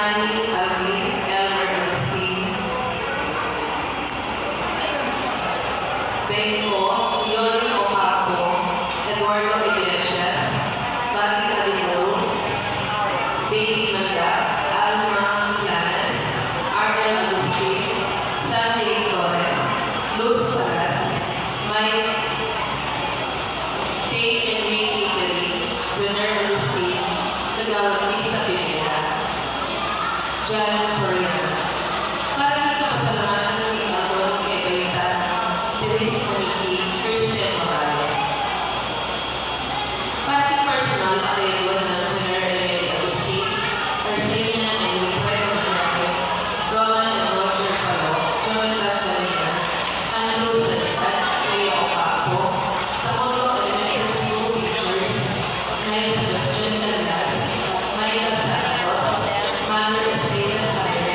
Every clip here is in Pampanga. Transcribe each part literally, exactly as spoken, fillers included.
Annie Alvin, Elmer Agustin, Benko, Yoli Ocampo, Eduardo Iglesias, Bobby Alimaro, Baby Manda, Alma Planes, R L Agustin, Sandy Torres, Luz Paras, Mike Tay, Enrique Italy, Junior Agustin, Kagawad Lisa Pineda, Jan Soriano. Para kang kapasalamatan ni Anton Ebaita, Teres Maniki, Kirsten Morales. Para kang personal a kayadwan nang Junior Emery Agustin, Arsenio and Wilfredo Madraque, Roman and Roger Palo, Jonathan Valera, Andrew Salitan, Leo Ocampo, Tamoto Elementary School teachers, Nay Sebastian Canlas, Michael Santos, Mother Estela Santos,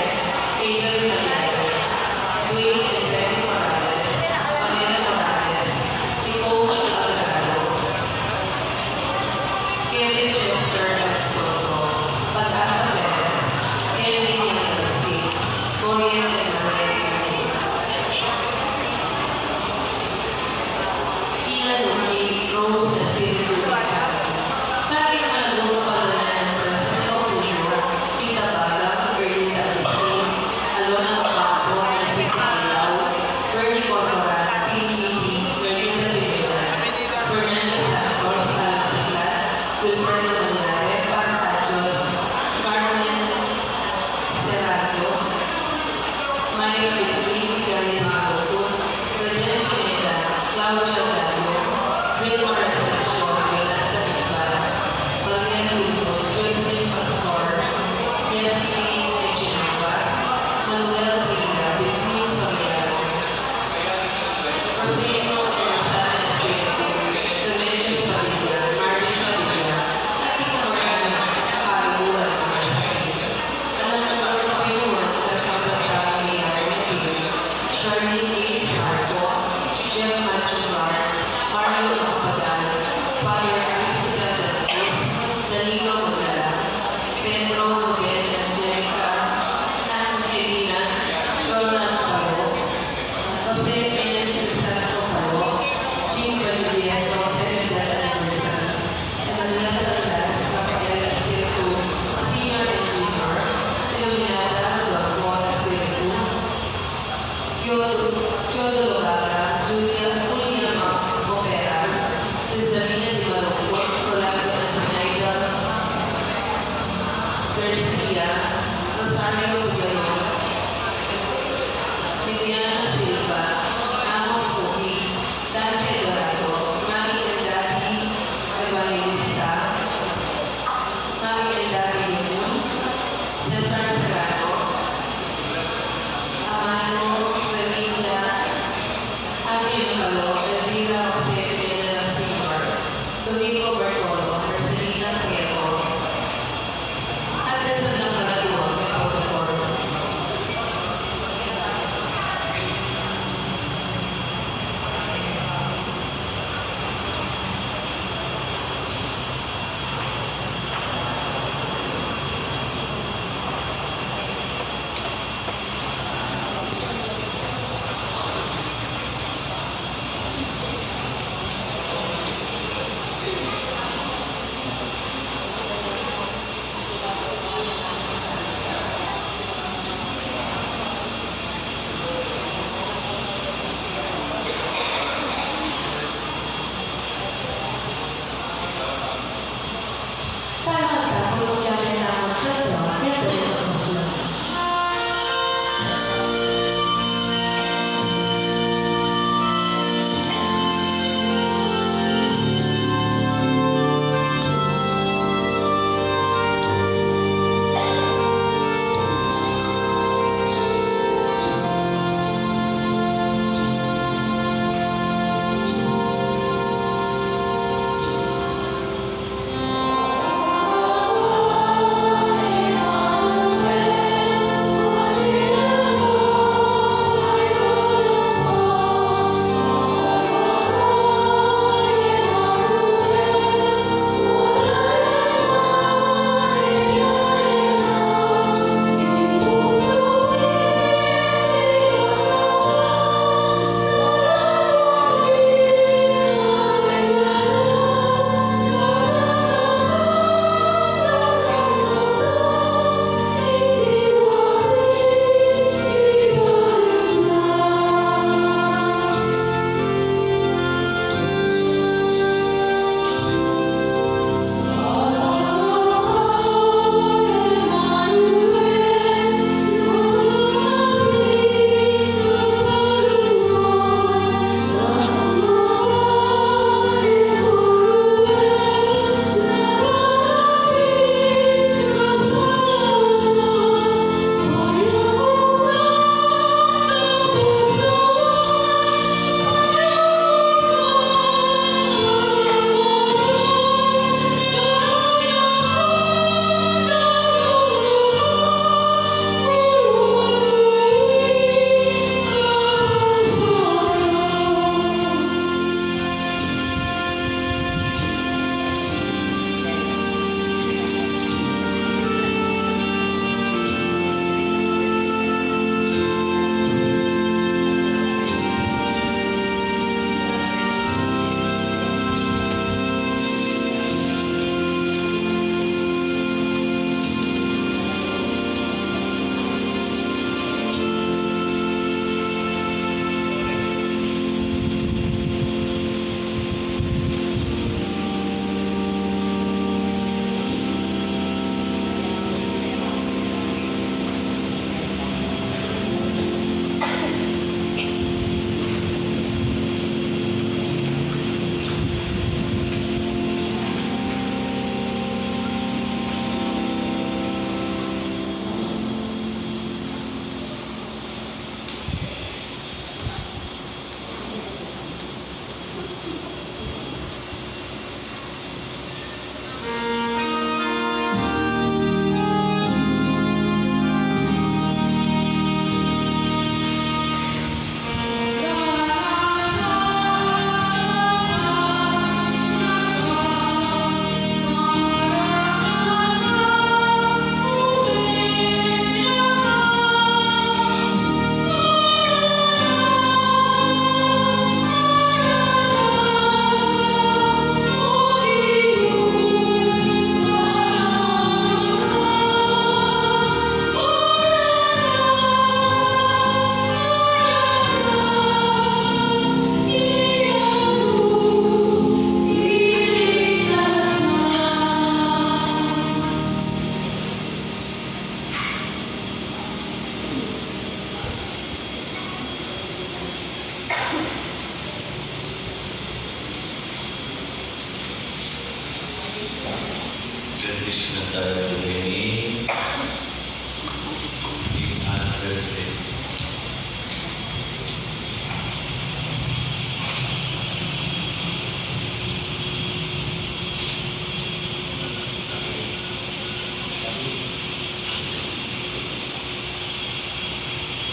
Nagtayo kami.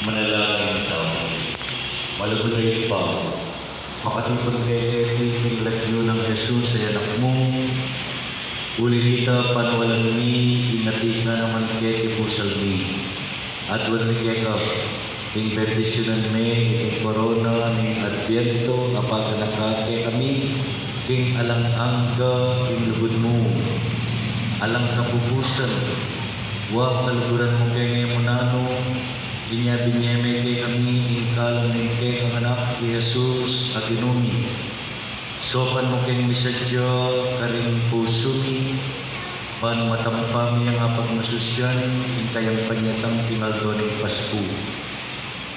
Manalangin tamu. Malugud a Ibpa, makatipun kekami king lagyu nang Jesus a Anak mu. Uli nita, panualan mi ing atin a naman keti pusal mi. Aduan mi keka ing bendisyunan me iting korona ning Adviento a paganaka kekami king alang angga ing lugud mu. Alang kapupusan, wa kaluguran mu keng e mu nanu, inya binie me kekami ing kalam ning kekang Anak, i Jesus a Ginu mi. Saupan mu keng misadya karing pusu mi, ban matampa mi yang apagmasusyan ing kayang panyatang king aldo ning Pasku.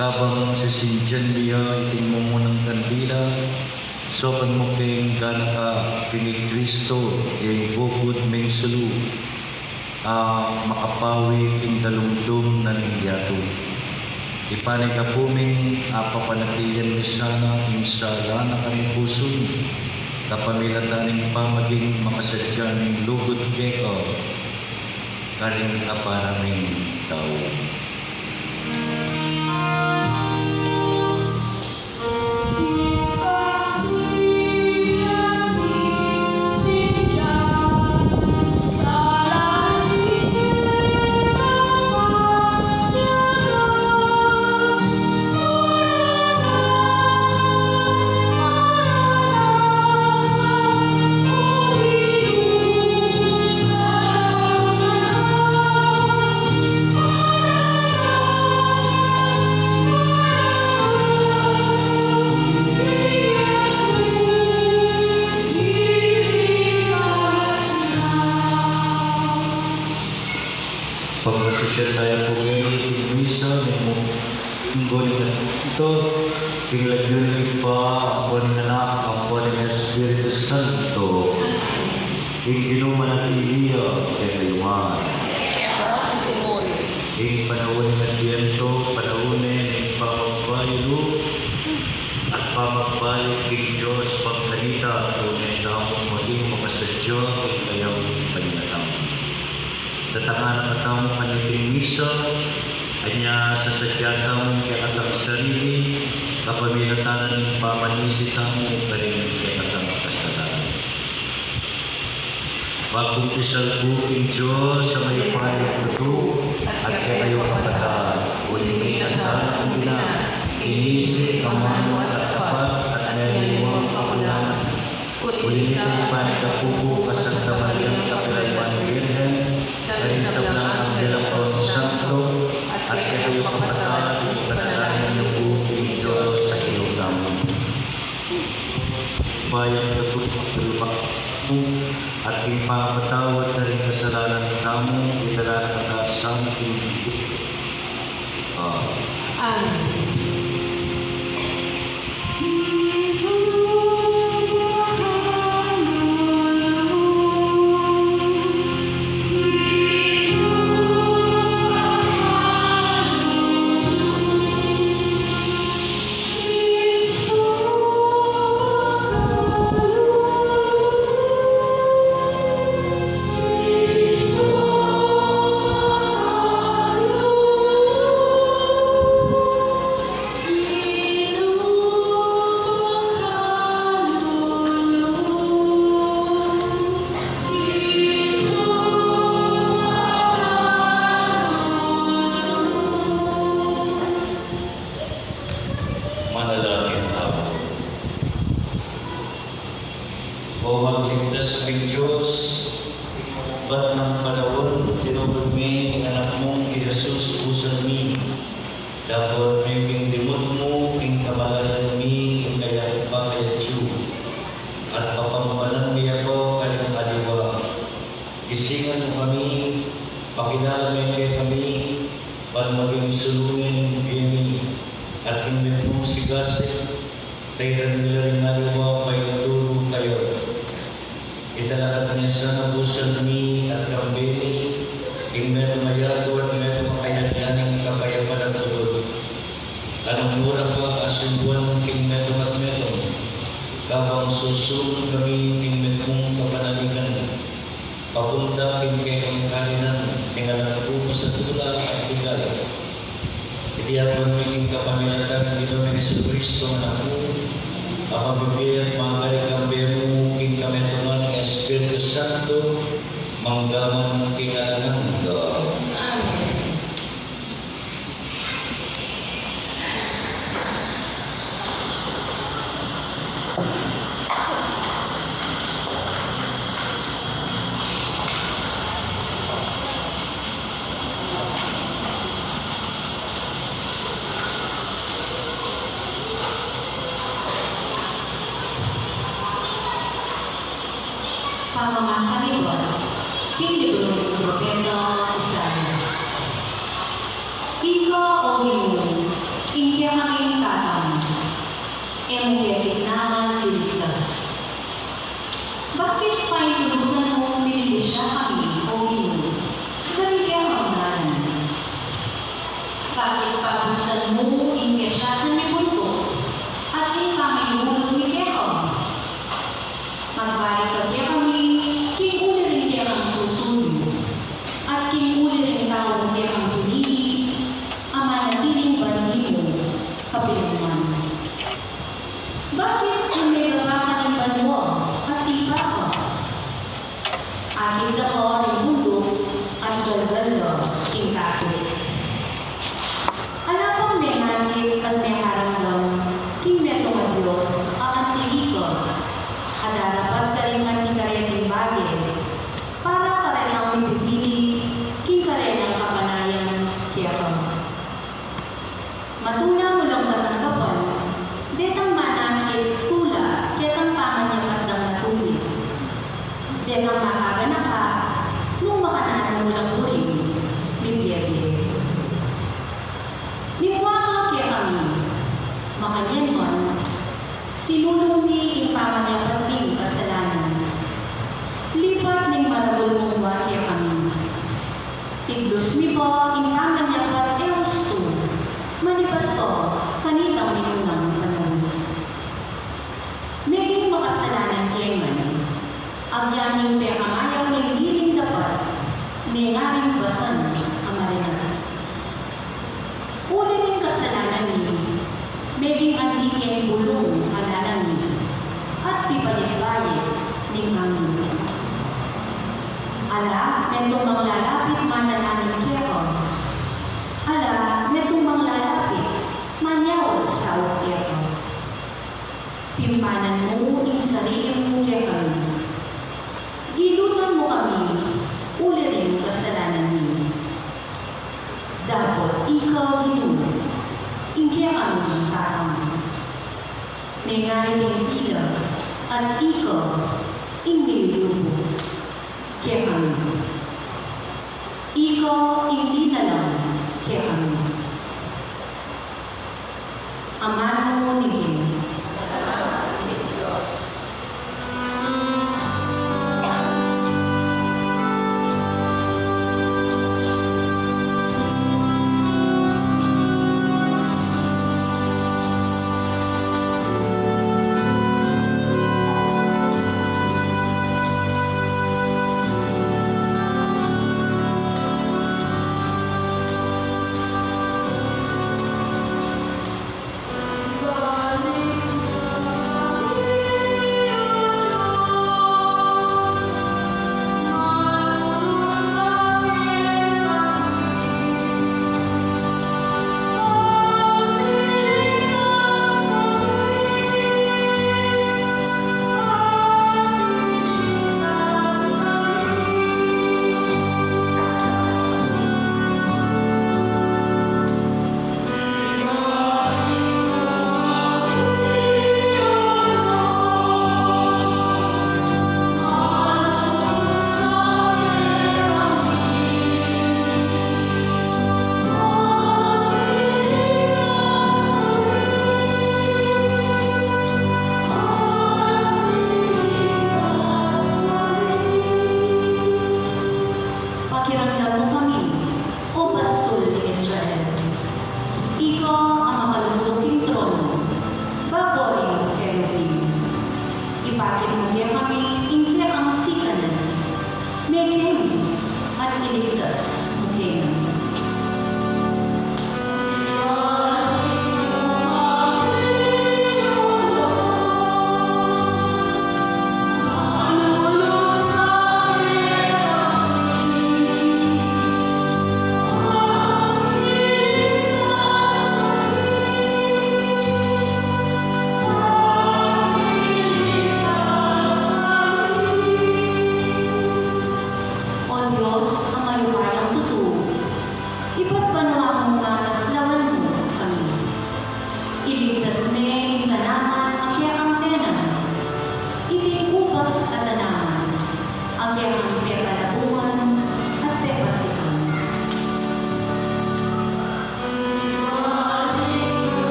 Kabang sisindian mi ya iting mumunang kandila, saupan mu keng ganaka king i Kristo, ya ing bubud ming sulu a makapawi king dalumdum na ning yatu. Ipanyawad mi king papanatilian mi sana ing sala na karing pusu mi, kapamilatan ning pamaging makasadya ming lugud keka karing aparaming tau. Pagmasusyan tamu pu ngeni king misa ning minggu ning Adviento, king lagyu ning Ibpa, ampo ning Anak, ampo ning Espiritu Santo. Ing Ginu manatili ya kekayu ngan. Ing panaun ning Adviento, panaun ne ning pamagbayu lub at pamagbayu king Dios, pagkanita tune tamung maging makasadya king kayang panyatang. Datang na katamu kaniting misa, anya sasadya tamu ing kekatang sarili, kapamilatan ning pamanisi tamu karing kekatang kasalanan. Magkumpisal ku king Dios a mayupayang tutu, at kekayu kapatad, uling mikasala kung bina, king isip, amanu, at tapat, at miyaliwang kakulangan. Uling ipanyawad ku pu king Santa Mariang kapilanman Birhen, karing sablang anghel ampong santo, at kekayu kapatad, ipanalangin yu pu king Dios a Ginu tamu. Mayupayang tutu, at king pamapatawad na ring kasalanan tamu, idala na kata sa king Amen. Manalangin tamu. O magligtas ming Dios, ibat nang panaun, dinugud me ing Anak mung i Jesus pusal mi, dapot mipindimut mu ing kamalayan mi king kayang pamagbayu, at papambanan mi ya karing aliwa. Gisingan mu kami, pakilala me kekami, ban maging sulu me ning bie mi, at ing mitmung sigasig, tairan mi la ring aliwa paintulu kaya. Italakat ne sana pusal mi at Mura pa kasimbuan king metung at metung, kabang susunun kami king mitmung kapanaligan, papunta king kekang karinan, ning anak mu pasatula at ligaya. Iti aduan mi king kapamilatan nang Ginu ming Jesucristo, Anak mu, a mabibie at magari kambe mu king kametungan ning Espiritu Santo, mangga man king alang angga. Amen. Pamamasa king libru ning propeta Isaias. Ika, O Ginu, ing kekaming Tatang, e mu ke keknangan liligtas. Bakit paintulutan mung mililisya kami, O Ginu, dapot king kekang ngaran? Bakit pabustan mu ing kesyasan mi buntuk, at ing pamangilulu mi keka? Magbalik ka kekami king uli ring kekang susuyu, at king uli ring taung kekang pinili, a manatiling bandi mu kapilanman. Bakit mibaba ka ning banua at tipa ka? Akit da ka ring bunduk at galgal da king takut. Ala pang mengakit at mengaramdam king metung a dios a anti keka, a darapat karing anti kareting bage, para karetang mipipili king karetang kapanayan keka. Matula mu lang katanggapan detang manakit tula ketang pamanyapat dang matuli. Detang makaganaka nung makananu mu lang buri, mibie-bie. Mimua ka kekami, makanyan man, sinulung mi ing pamanyapat ming kasalanan. Lipat ning maragul mung wa kekami. Tiglus mi pa ing pamanyapat e ustu, manibat pa kanitang minunang panaun. Meging makasalanan ke ngan, agyan ing pekamayaw ning diling dapat, mengaring basan a maringat. Uli ning kasalanan mi, meging anti keng bulung a lalam mi, at pibayet-bayet ning angin. Ala, metung mang lalapit manalangin keka. Ala, metung mang lalapit manyawad saut keka. Pimpanan mu ing sarili mu kekami. Gidutan mu kami uli ring kasalanan mi. Dapot ika, Ginu, ing kekaming Tatang, mengaring ing pila, at ika ing mililubud kekami. Ika ing linalang kekami. Amanu ning Ginu.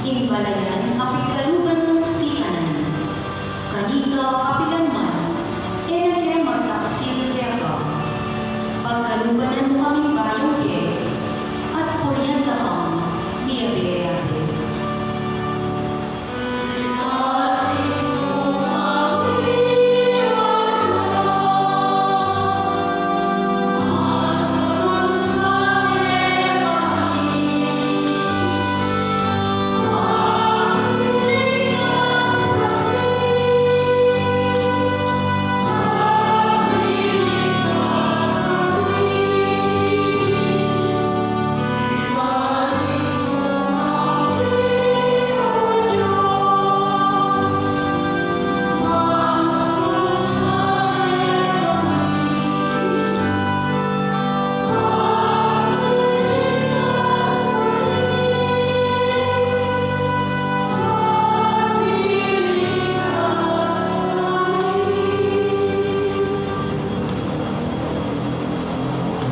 Ing balayan a pigkaluban mu sikanan. Kanita kapilan man, e na ke magtaksil keka. Pagkalubanan mu kaming bayu ke, at purian da kang miyabe-yabe.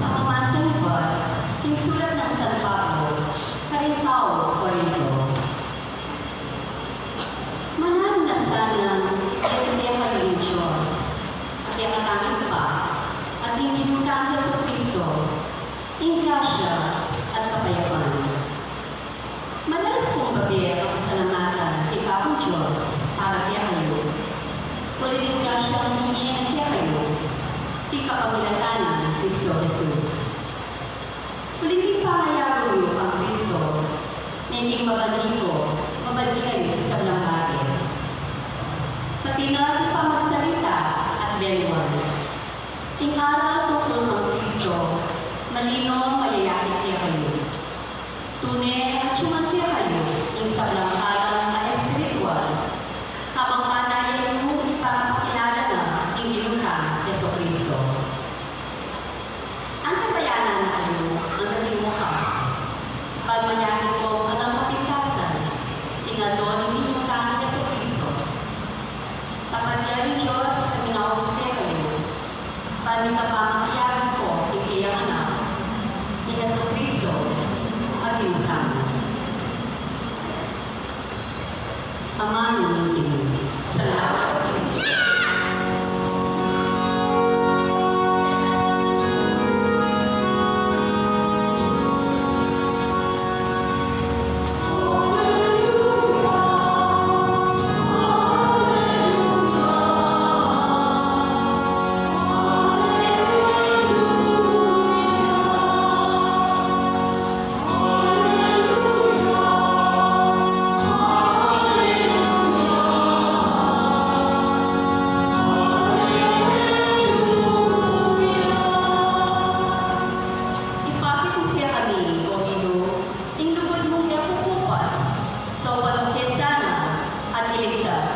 Pamamasang ibat king sulat nang San Pablo karing taga-Corinto. Mananu na sanang deti kekayu ing Dios, a kekatang Ibpa, at ning Ginu tang Jesucristo, ing grasya at kapayapan. Madalas kung babe a pasalamatan king Ginu Dios para kekayu, uli ning grasyang minie na kekayu king kapamilatan nang Kristo Jesus. Uling ing pangayabe yu kang Kristo, nung king mabandi ko, mabandi kayu king sablang bage. Pati na king pamagsalita at beliwan. Ing aral tungkul kang Kristo, malino, mayayakit kekayu. Tune, atiu man kekayu ing sablang alang a espiritual, kabang panayan yu ing pamagkilala na king Ginu tang Jesucristo. Antabayanan na kayu anggang king wakas, ban mayakit kong alang kapintasan king aldo ning Ginu tang Jesucristo. Tapat ya ing Dios a minaus kekayu, ban king kapamakiagum ko king keyang Anak, i Jesucristo a Ginu tamu. Amanu ning Ginu. Salamat. Ipakit mu kekami, O Ginu, ing lugud mung e kukupas, saupan mu ke sana at iligtas.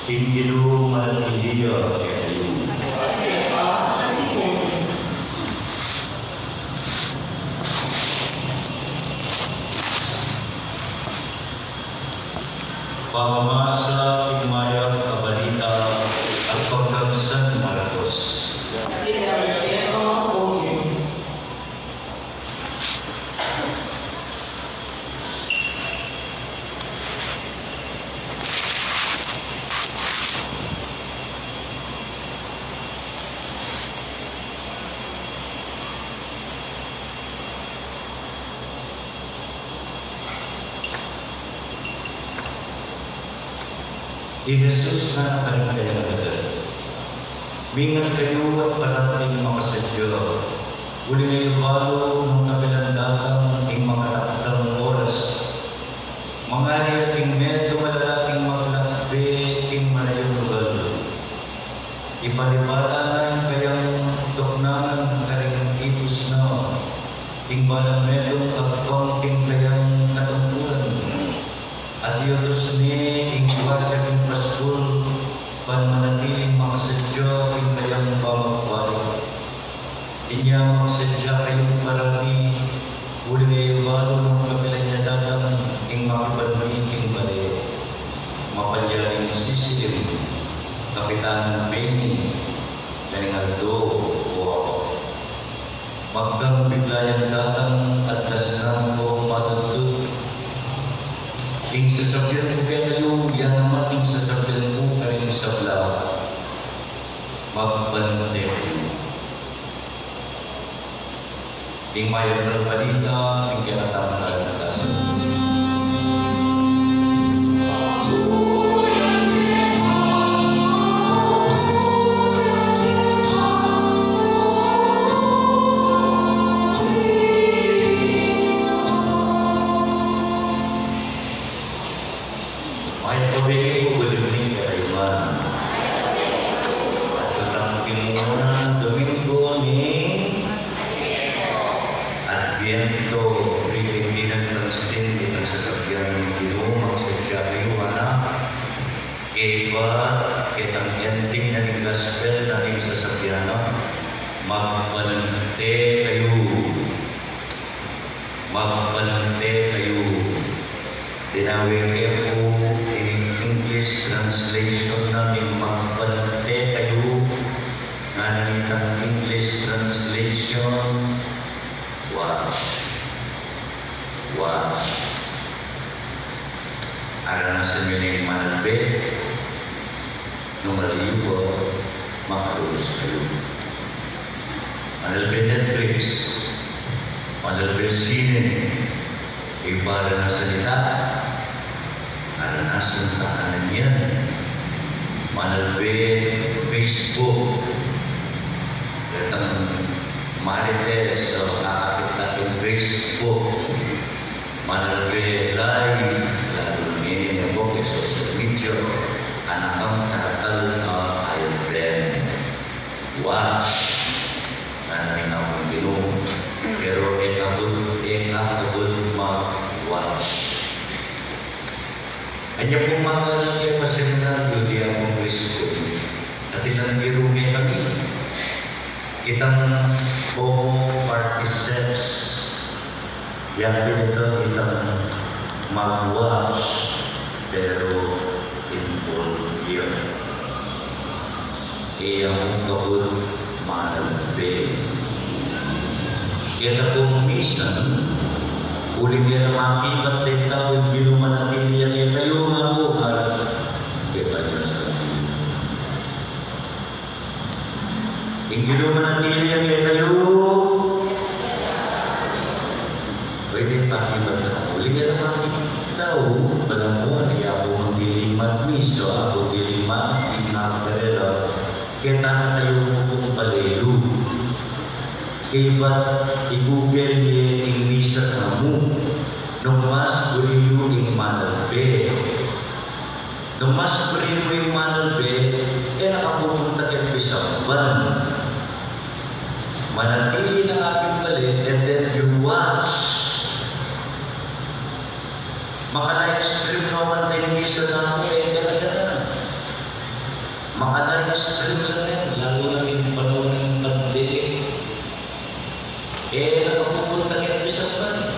Ing Ginu manatili ya kekayu. Pamamasa king Mayap a Balita agpang kang San Marcos. I Jesus nanu karing kayang daga, mingat kayu at parating makasadya, uling e yu balu nung kapilan datang ing makatakdang oras. Mangari ya king metung a lalaking maglakbe king malayung lugal. Ipalibala na ing kayang tuknangan karing ipus na, ing balang metung agpang king kayang katungkulan. At iutus ne ing guardia king paskul, ban manatiling makasadya king kayang pamagbalik. Inya magsadya kayung parati, uling e yu balu nung kapilan ya datang Sasabian ku kekayu, ya naman ing sasabian ku karing sabla, magbante kayu. Ing Mayap a Balita ning kekatang kaligtasan. Mayap a bege pu, good evening kekayu ngan. At king mumunang Domingo ning Adviento, king dinan pansin, dinan sasabian ning Ginu, magsadya kayu, ngana. Kaybat ketang ending na ning gospel na ning sasabian na, magbante kayu. Magbante kayu. Dinawe ke pu ing English translation na ning magbante kayu. Ngana ning English translation, watch. Watch. Aranasan yu ne ing manalbe. Nung aliwa, makalus kayu. Manalbe Netflix, manalbe sine, e pa aranasan ita, aranasan ta kanan yan. Manalbe Facebook, detang marites, kakapit ta king Facebook. Manalbe live, lalu ne ning epok ning social media, anakang karakal a airplane. Watch. Ngana ning Ginu. Pero e kabud, e kabud mag-watch. Anya pung makanan ke pa seminaryo, di aku Kristo. At ilang biru me kami. Itang pomo participes, yang pinito itang mag-watch, pero involved ya. E ya mu kabud manalbe. Keta pung misan, uling ya na makibat deng tau, e manatili ya kekayu, mabuhat kekayu sa Ing Ginu manatili ya kekayu. Pwede pa iba na. Uling ya naman tau, alam mo, di aku manatili magmisa, aku dili magmisa, keta na tayu mu pung palilu. Kaybat i-Google ye ing misa tamu, nung mas buri yu ing manalbe. Nung mas buri mu ing manalbe, e na ka pupunta keng pisamban. Manatili na ka pin bale, and then you watch. Maka-live stream naman deng misa namu, e, talaga na. Maka-live stream na rin, lalu na ning panaun ning pandemic. E na ka pupunta keng pisamban.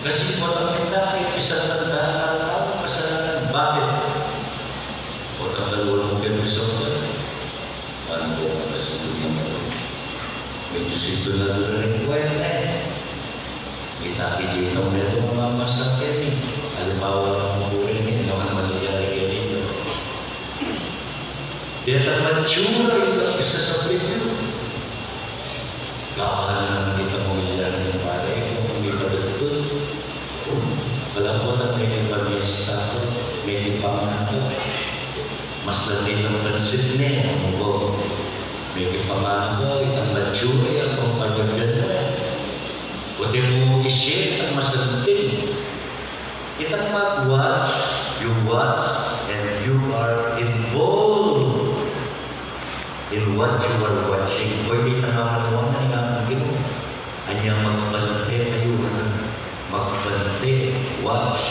Kasi potang kita keng pisamban, tau kasalanan. Bakit? Potang kaluan mu keng pisamban, paano ko kasi dunia mo? Medyo sinto na doon rin, quiet na e. Kita-kita mu na itang mga masakit e. Halimbawa lang mu rin e, naman mangyayari kaya dito. Detang matsura ing pagsasabi yu. Kahanan kita mu yan ning pare, kung ita dagdut. Alam mo na, meke pamiesta ku, meke panganak ku. Mas nandin ang pansit ne, amu ku. Meke panganak ku, itang matsura ya, pang panyagdan na. Pwede mu i-share itang masanting. Itang mag-watch, you watch, and you are involved in what you are watching. Pwede na nga manuan na ing Ginu. Anya magbante kayu, ano? Magbante, watch.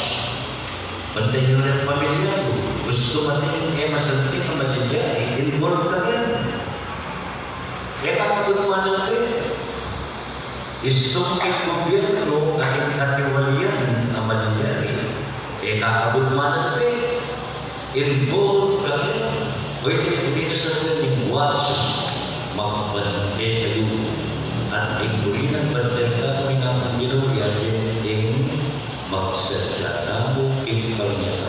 Bantayan yu ring pamilya yu. Gustu mu atin e masanting a mangyayari, involved ka rin. E ka mabunuan na rin. Istung king gubyernu at ing katiwalian a mangyayari, e kakabud manalbe, involved ka kaya. O iti, iti sasabian ning watch, magbante kayu. At ing buri nang banten tamu ning Ginu, ya ing magsadya tamu king pamilya.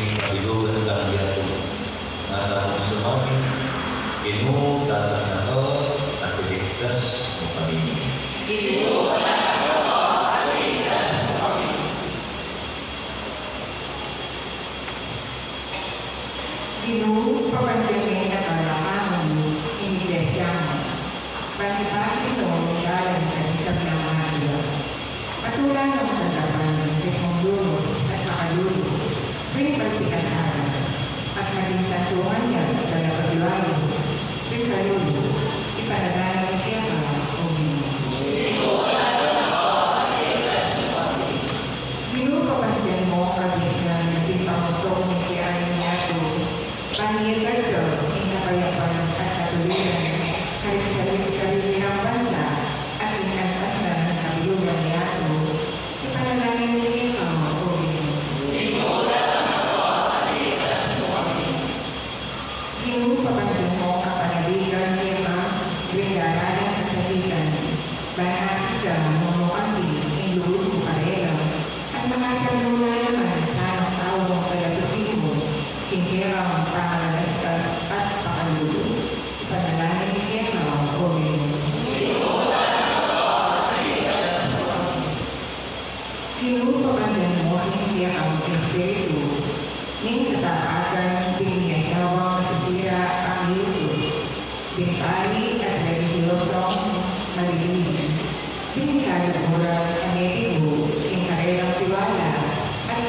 Kabilugan kang yatu. Nga tamung sumami, Ginu, Tatang dakal, at iligtas mu kami. Ginu, papanjang me dakal a kamu ing Iglesia mu. Ban ipakit no ing dalan king sablang madula. Patulan no ing katawan ring pangdulus at pakalulu, ring pagpikasala, at maging santungan yang talapaglualu ring kalulu, ipanalangin mi keka, O Ginu. Ginu, papanjang mu ing kabisan at ing pangutuk ning kayari ning yatu, ban miyagad da ing kapayapan at katuliran karing sarili-sarili nang bansa at ing kalpasan ning kabilugan ning yatu. Ipanalangin mi keka, O Ginu. Ginu, papanjang mu ing kapanaligan keka ring daralan kasakitan, ban akit da mumukanti ing lugud mu karela, at makatagmula naman sana ing tau mung talapaglualu king kekang pamalalaskas at pakalulu. Ipanalangin mi keka, O Ginu. Ginu, papanjang mu king kekang espiritu ning katapangan, ding miasawang masisira a miutus, ding pari at relihiyoso, malilim, ding kaluguran a mebibu king karelang tiwala, at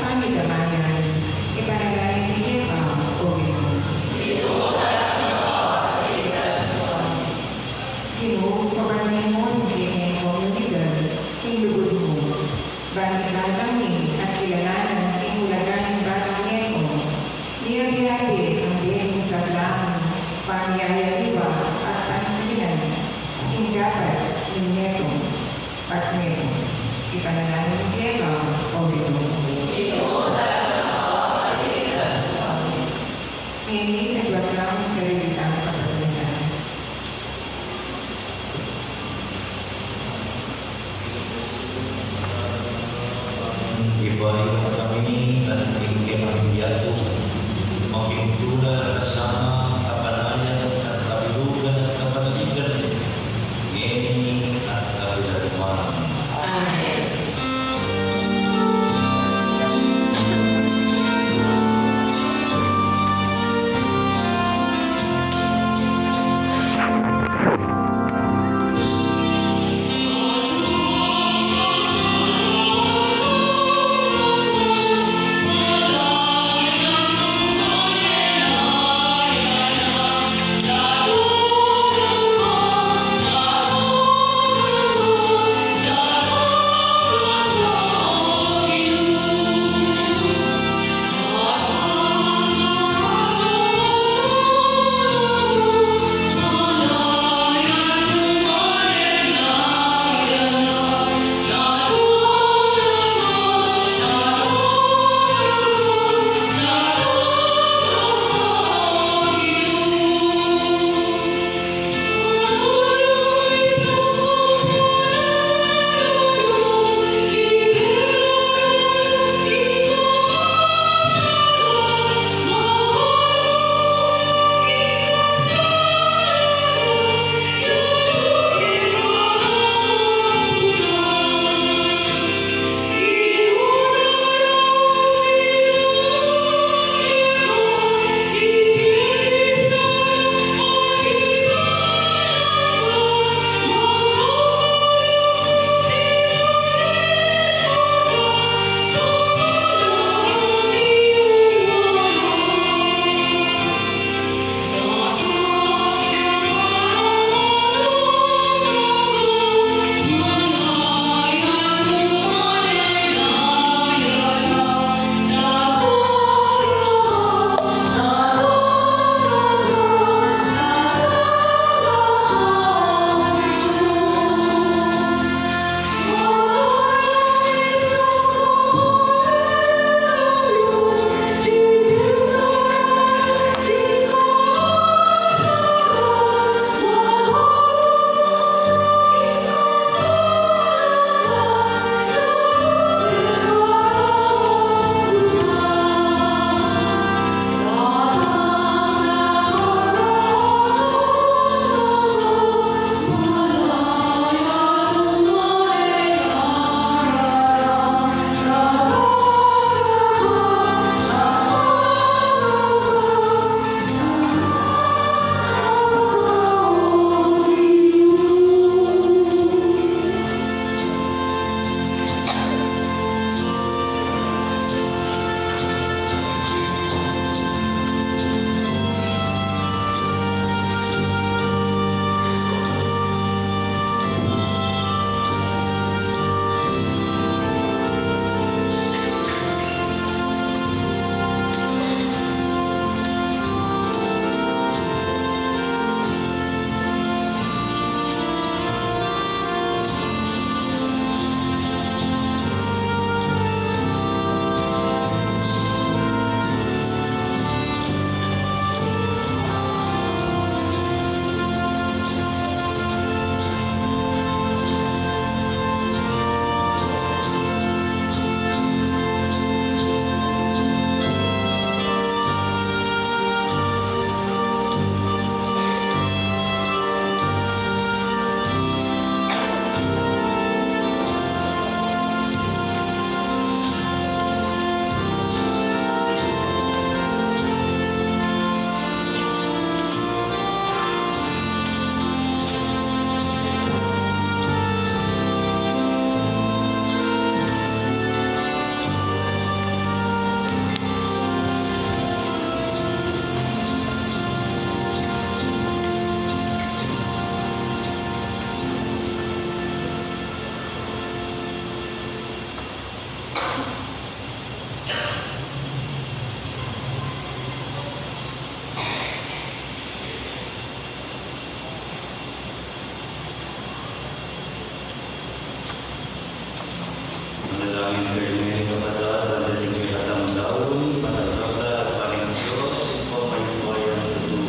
Ang kailangan kapatid, pagdating kay katang daun, matatanda, paning Diyos, ikaw may upaya ng tutu.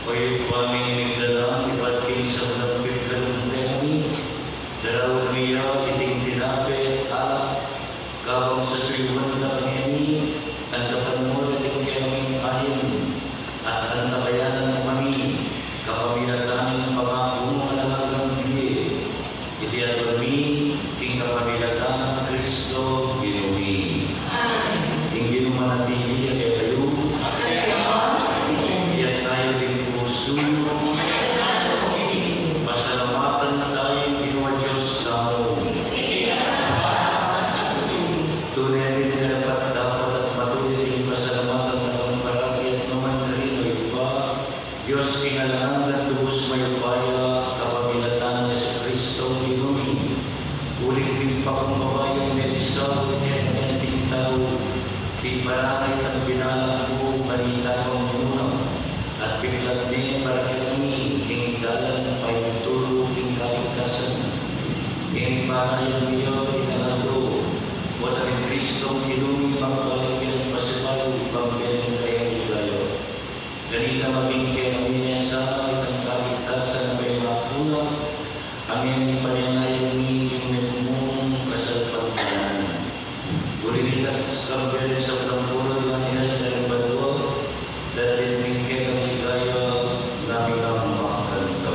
O Ibpa ming migdalan, ibat king sablang pigdalung teni, daraun mi ya iting tinape at alak, kabang sasuyuan da kami, antaban mu iting keming ain, at antabayanan mu kami, kapamilatan ning pangaku mung alang anggang bie. Iti aduan mi king kapamilatan nang Kristo Ginu mi. Amen. Ing Ginu manatili ya kekayu. Amen. Itas yu ding pusu yu. Pasalamatan taya ing Ginu a Dios tamu. Tune rin karapat-dapat at matulid ing pasalamatan tamu parati at nukarin man, Ibpa, Dios king alang angga, lubus mayupaya, kapamilatan nang Jesucristo Ginu mi. Uling king pakumbaba yang mebisado kaya ning tau, king paranay nang binalang mu, balita pang minuna, at biklat ne para kekami ing dalan paintulu king kaligtasan. Ing paranay mi yu, inangan ku, o nang Kristo Ginu mi, magbalik yang pasibayu, pambianan kaya ing ligaya. Ganita maging kekami ne sana itang kaligtasan a pepakuna, a mengipanyayang mi king mimung kasalpantayanan. Uli nita, sa kabilang sa pagpuro, di man nila naging badwa, dahil din kekami ligaya, nami nang makanta.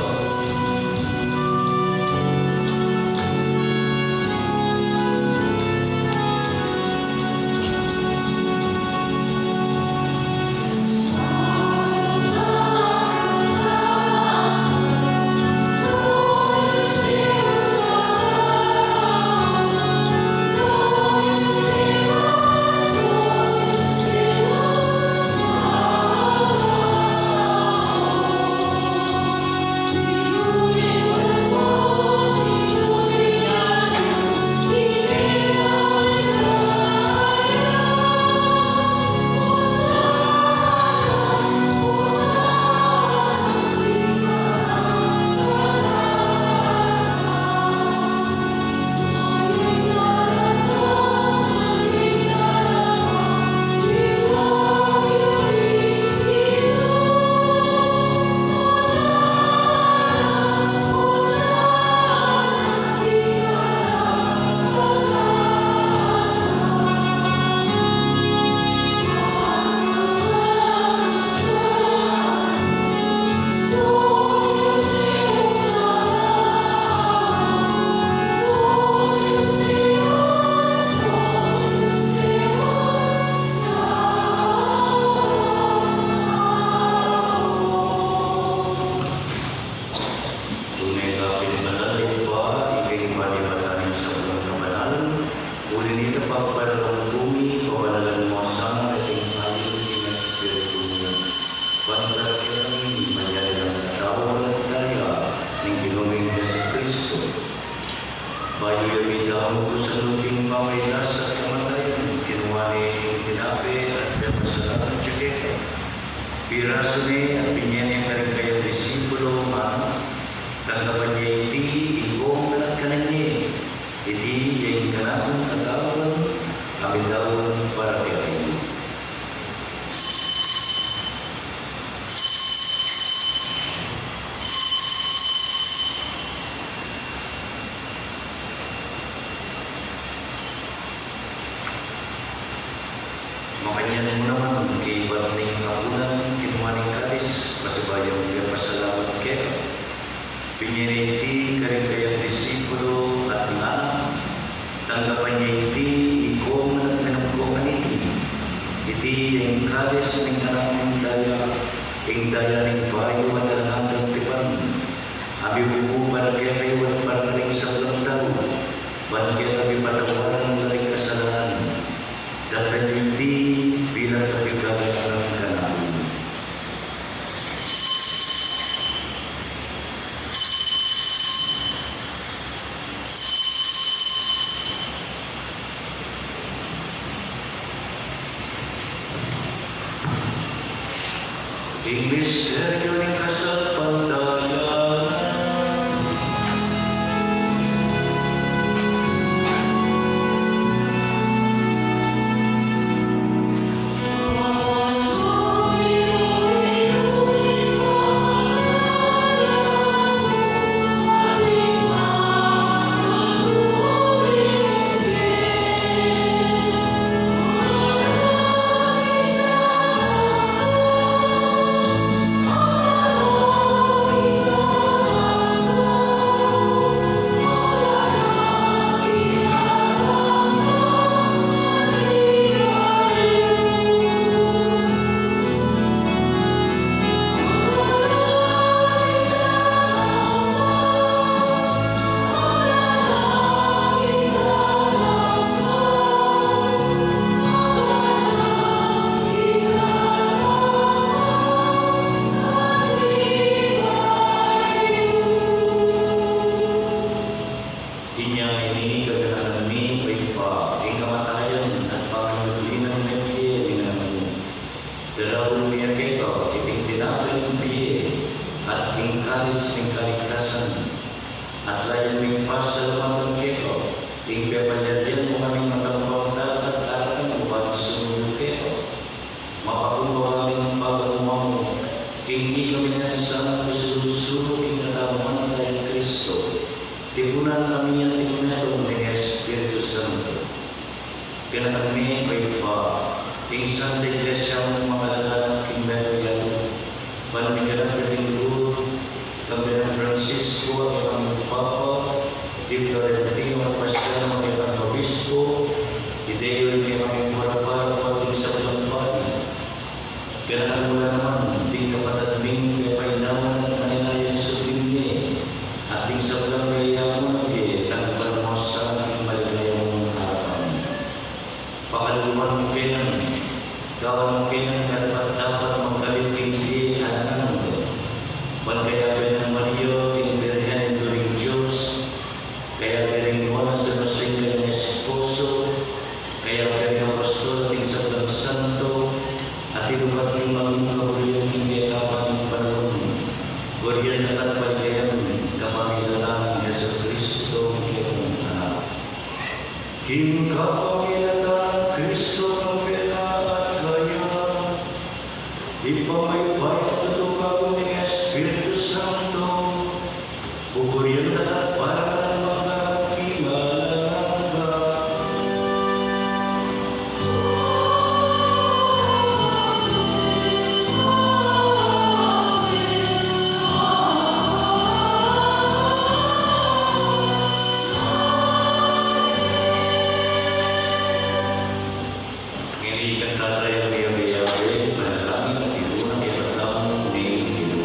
Tune ka pin banal, Ibpa, ika ing panibatan ning sablang kabanalan. Uli nita, pagparalan ku mi, pabanalan mu sana iting alak king Espiritu mu. Ban kekami maging katawan at daya ning Ginu ming Jesucristo. Bayu ya midaun kusang king pamagkasakit at kamatayan, kinua ne ing tinape at pepasalamat ya keka. Pirasu ne at binye ne karing kayang disipulo, ngana, tanggapan ye iti, ikayu man at kanan ye. Iti ya ing kanakung katawan a midaun para kekayu. Makanyan mu naman, kaybat ning apunan, kinua ne ing kalis, pasibayu yang pepasalamat keka, binye ne iti karing kayang disipulo at ngana, tanggapan ye iti, ikayu man at minum kayu kaniti. Iti ya ing kalis ning kanakung daya, ing daya ning bayu at alang anggang tipan, a mibubu para kekayu at para karing sablang tau, ban keta mipatawaran la ring kasalanan. Daptan yu iti bilang kapigalan kanaku. Ing misteryu ning kasalpantayanan. Inya ini gaganakan mi, O Ibpa, ing kamatayan at pangayuli nang mebie ning Anak mu. Daraun mi keka iting tinape ning bie at ing kalis ning kaligtasan, at layun ming pasalamatan keka ing pepalyarian mu kaming matampang dapat at arakang mu ban sumuyu keka. Mapakumbaba ning pagkalub mu king ikami ngan sana kusulu-sulu king katawan at Kristo, tipunan kami at ing metung ning Espiritu Santo. Ganakan mi, O Ibpa, ing Santa Iglesia mung makalaganap king metung yatu, ban miganap ya king lugud, kambe nang Francisco a kekaming Papa, di Florentino at Marciano a kekaming Obispo, di Deo a kekaming Purapara, pati ing sablang pari. Ganakan mu la naman ding kapatad ming pepainawan at manenaya king subling mie, at ding sablang yayamunan mie, tanggapan mu sa king maligaya mung arapan. Pakaluguran mu kami, gawan mu kami karapat-dapat magkalub king bie alang angga. Ban kayabe nang Maria, ing Birhen Indu ning Dios, kayabe ring nuan a San Jose a kayang esposo, kayabe ring apostol at ing sablang santo, a tinupat king maging kaburian king kekaban ning panaun, burian da ka at paligayan, kapamilatan nang Jesucristo, ing kekang Anak. King kapamilatan nang Kristo, kambe na at kaya, Ibpa, mayupaya at tutu, ampon ning Espiritu Santo, pupurian da ka at para man magpakailanman. Ngeni ing Tata a meyari a Ibpa, panalangin at tinunan kaya tamu ning Ginu.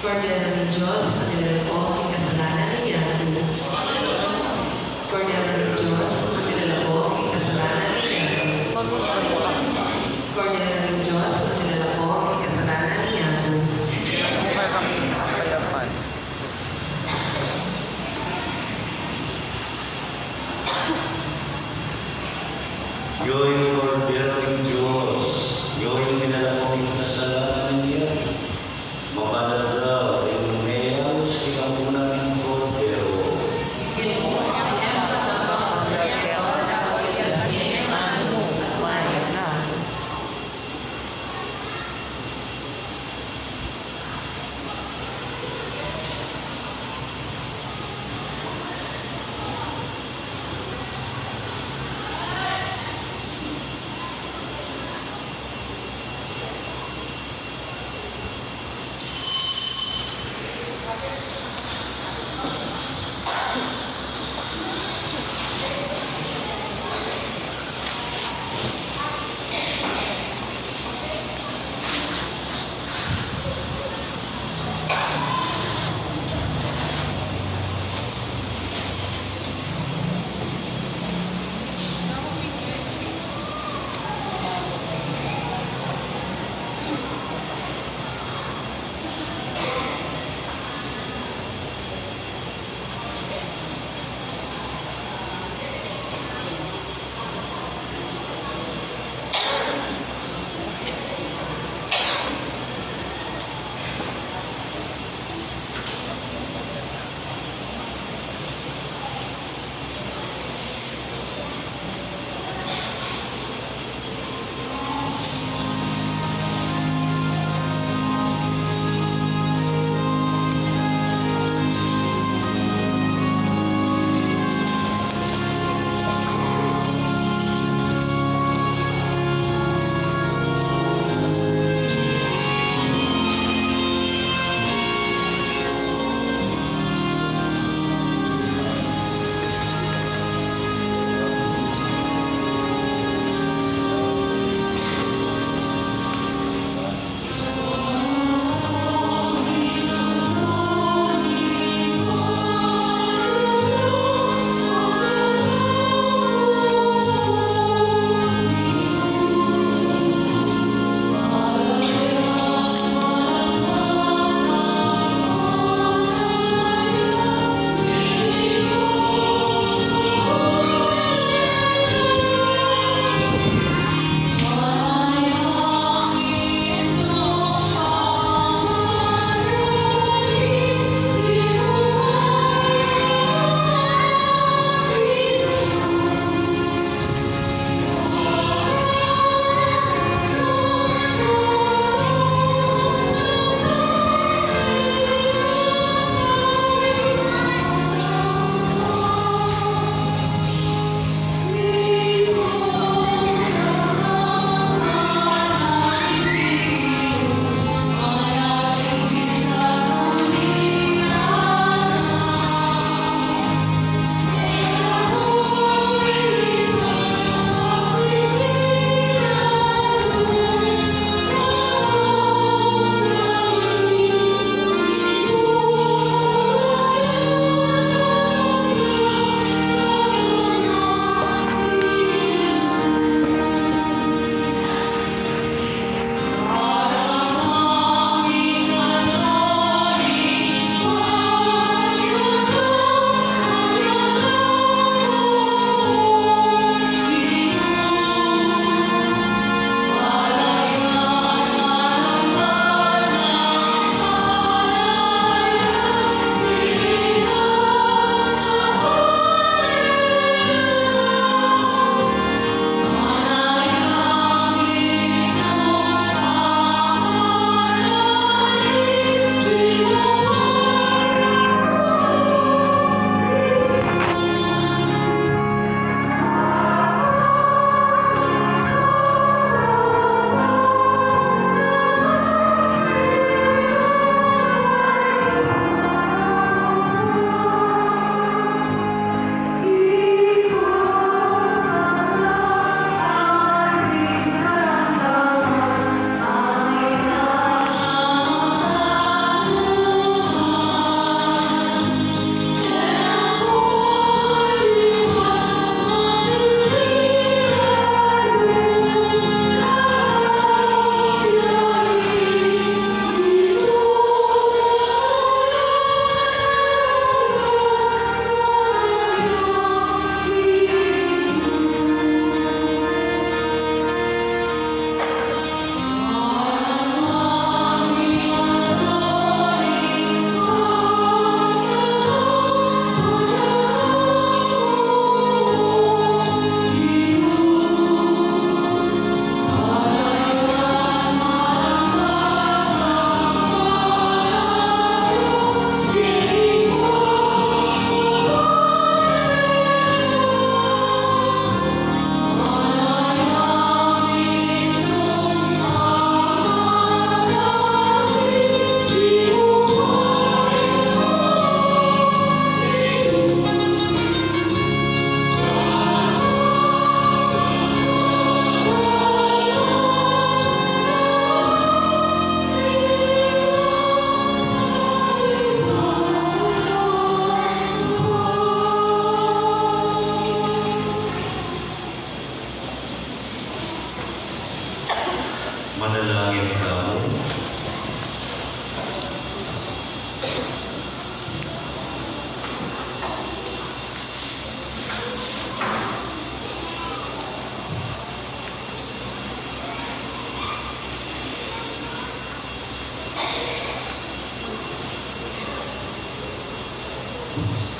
Kordero ning Dios, a milalako king kasalanan ning yatu. Kordero ning Dios, a milalako king kasalanan ning yatu. Kordero ning Dios, a milalako king kasalanan ning yatu. Yoy Kordero ning Dios, yoy milalako king kasalanan ning yatu. Mapalad ka, ing meyaus king kampunan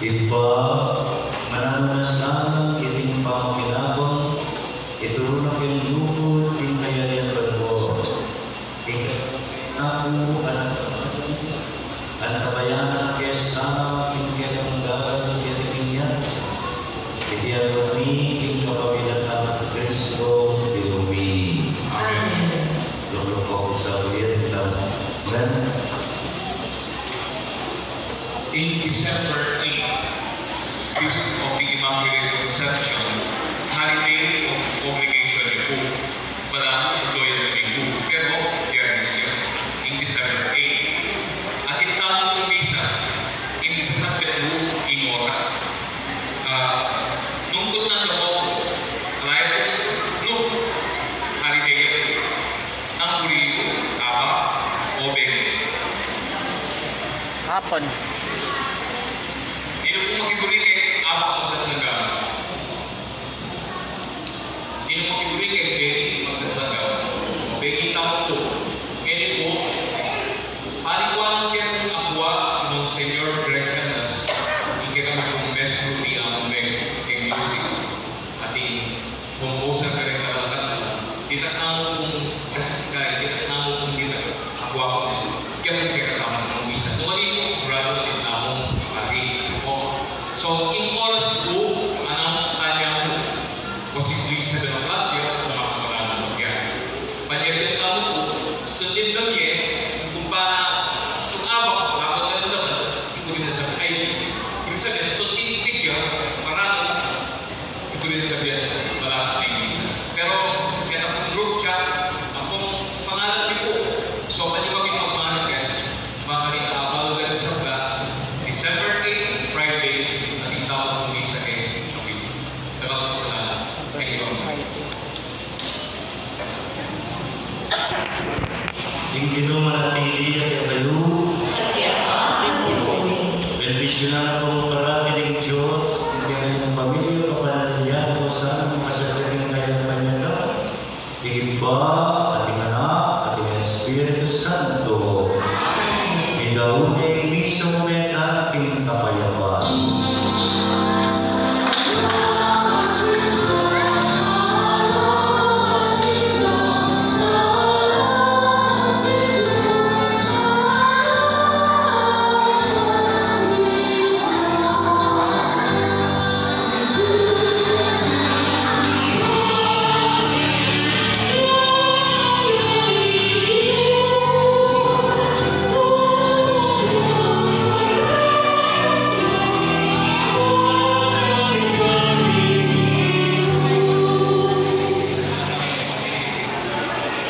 Ibpa, mananu na sana kiting pamakinabang, ituru na king lugud king kayarian mu. Ing kapayapan mu, antabayanan ke sana king kekang dalan king kekang inya. Iti aduan mi king kapamilatan nang Kristo, Ginu mi. Amen. Lukluk ku sa Oriental. Amen. In December eight, Feast of the Immaculate Conception, holiday of obligation ya pu. Balamu, Loyal Domingo, pero Biyernes ya. In December eight. Atin tamu pu misa, in December eight, in oras. Ah, nung tutnan da pu, alay pu, nung holiday ya pu. Nang buri yu, abak o bengi? Hapon. Ninu pu makiburi keng abak magdasan gamat? Ninu makiburi keng bengi magdasan gamat? O bengi tamu pu. Ngeni pu, panikuan ke pu, akua i Monsignor Greg Canas, ing kekami pung mestru di amu me keng music. Atin composer kareng kabalakan, ditak namu pung kasika, ditak namu pung ditak, akua ku ne. Kaya pung kekatamu pung misa. Nung atin pung sigurado atin tamung pari po. So, ing oras pu, announce taya mu. Kasi seven o'clock ya, pumasok na mu ya. Panyari tamu pu, sundin da ye, kung pa, sung abak, abak na rin naman, ing buri na sa ay, ibig sabihin, sundin bigyan, parang, Ito rin sabihan, wala kaming misa. Pero, kaya pung group chat, ang pung pangalan ni po. So, pwede kami mag-manifest. Makarita abal ulit sa December eight, Friday, atin tamu pung misa keng kapatid. Salamat po sa lahat. Thank you. Ing Ginu manatili ya kekayu. Bendisyunan na kayu parati ning Dios, ing kekayung pamilya, kapanalian, o sana makasadya king kayang kanyang, ing Ibpa, at ing Anak, at ing Espiritu Santo. Ing daun